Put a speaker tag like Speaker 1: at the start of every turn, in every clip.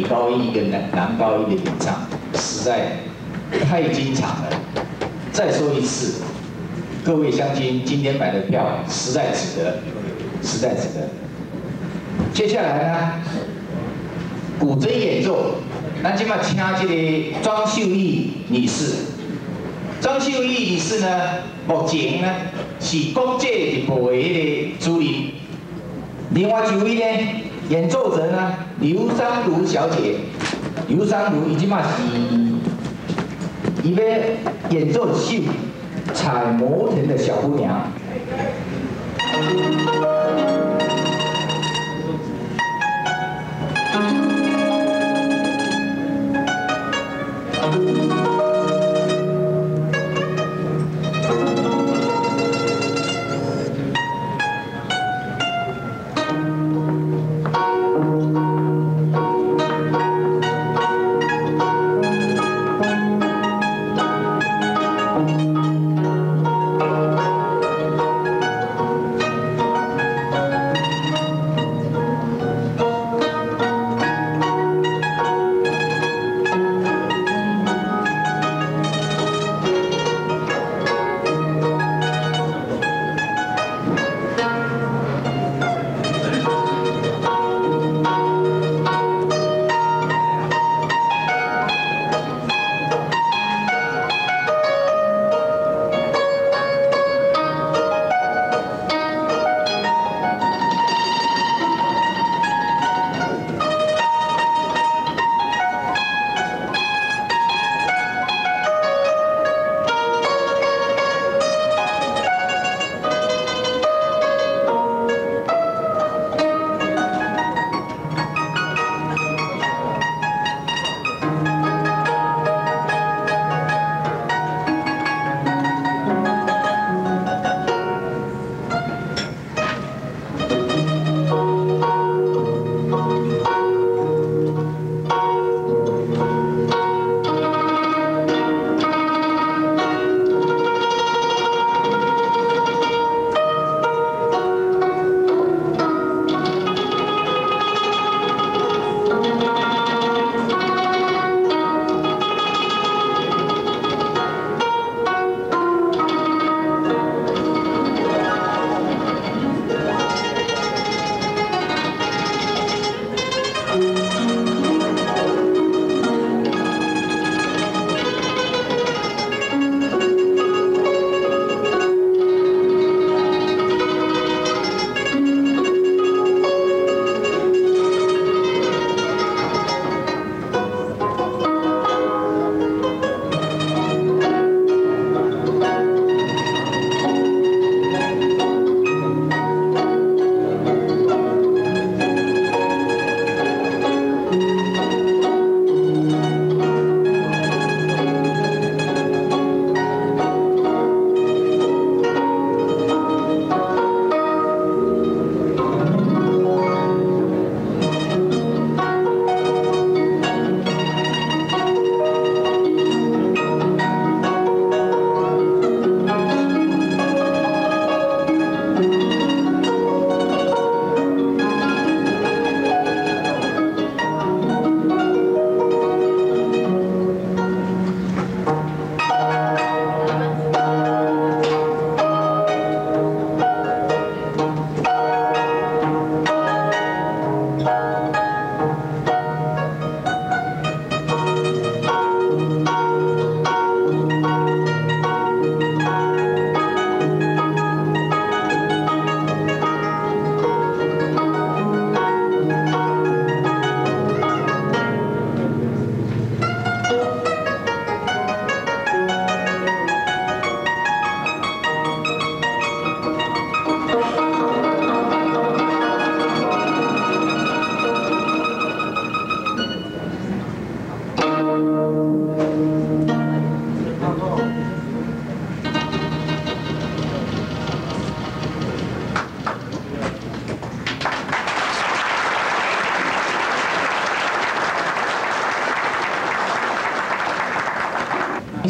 Speaker 1: 高音一个男高音的演唱，實在太精彩了。再說一次，各位鄉親今天買的票實在值得，實在值得。接下來呢，古箏演奏，咱這擺請這個莊秀玉女士。莊秀玉女士呢，目前呢是國際日報的彼個主任。另外一位呢，演奏者呢，劉樟如小姐。劉樟如伊這擺是，伊欲演奏一首《採蘑藤的小姑娘》。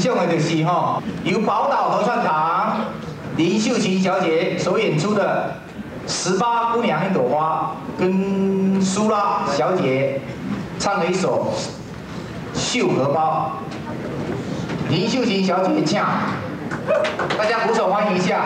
Speaker 1: 上的就是吼，由寶島合唱團林秀琴小姐所演出的《十八姑娘一朵花》，跟蘇拉小姐唱了一首《繡荷包》，林秀琴小姐唱，大家鼓手歡迎一下。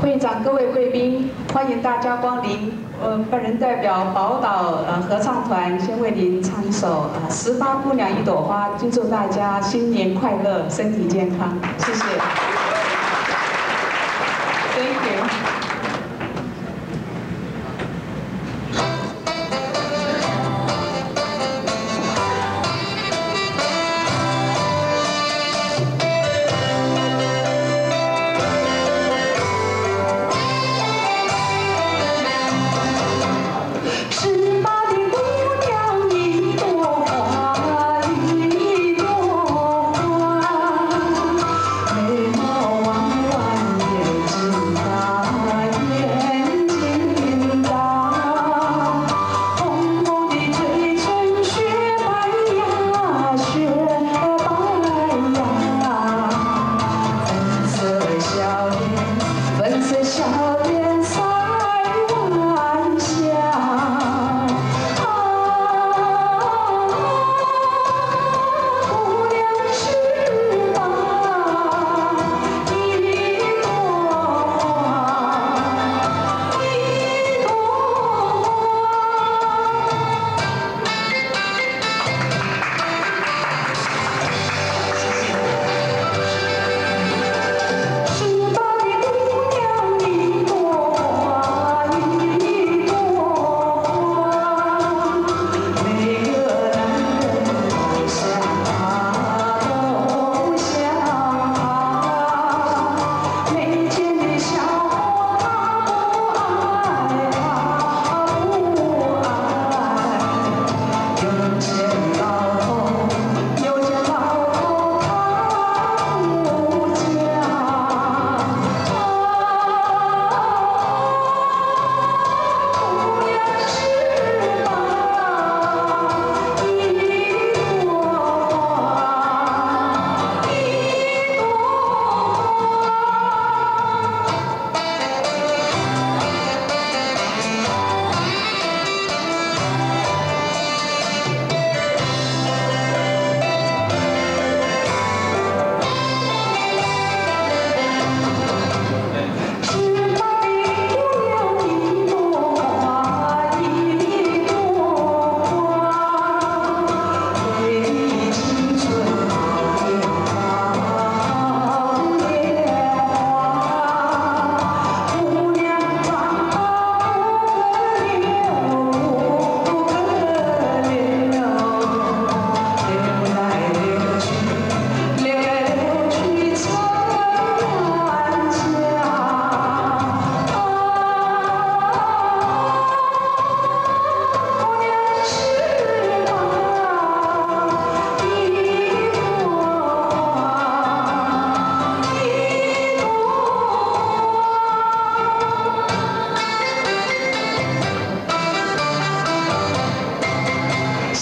Speaker 2: 會長、各位貴賓，歡迎大家光臨。本人代表寶島合唱團，先為您唱一首《十八姑娘一朵花》，祝祝大家新年快樂，身體健康，謝謝。Thank you。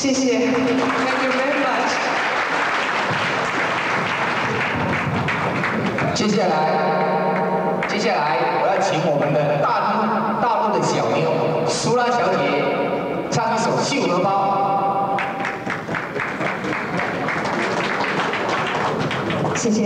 Speaker 2: 謝謝，Thank you very much。
Speaker 1: 接下來我要請我們的大陸的小妞蘇拉小姐唱一首《繡荷包》。
Speaker 2: 謝謝。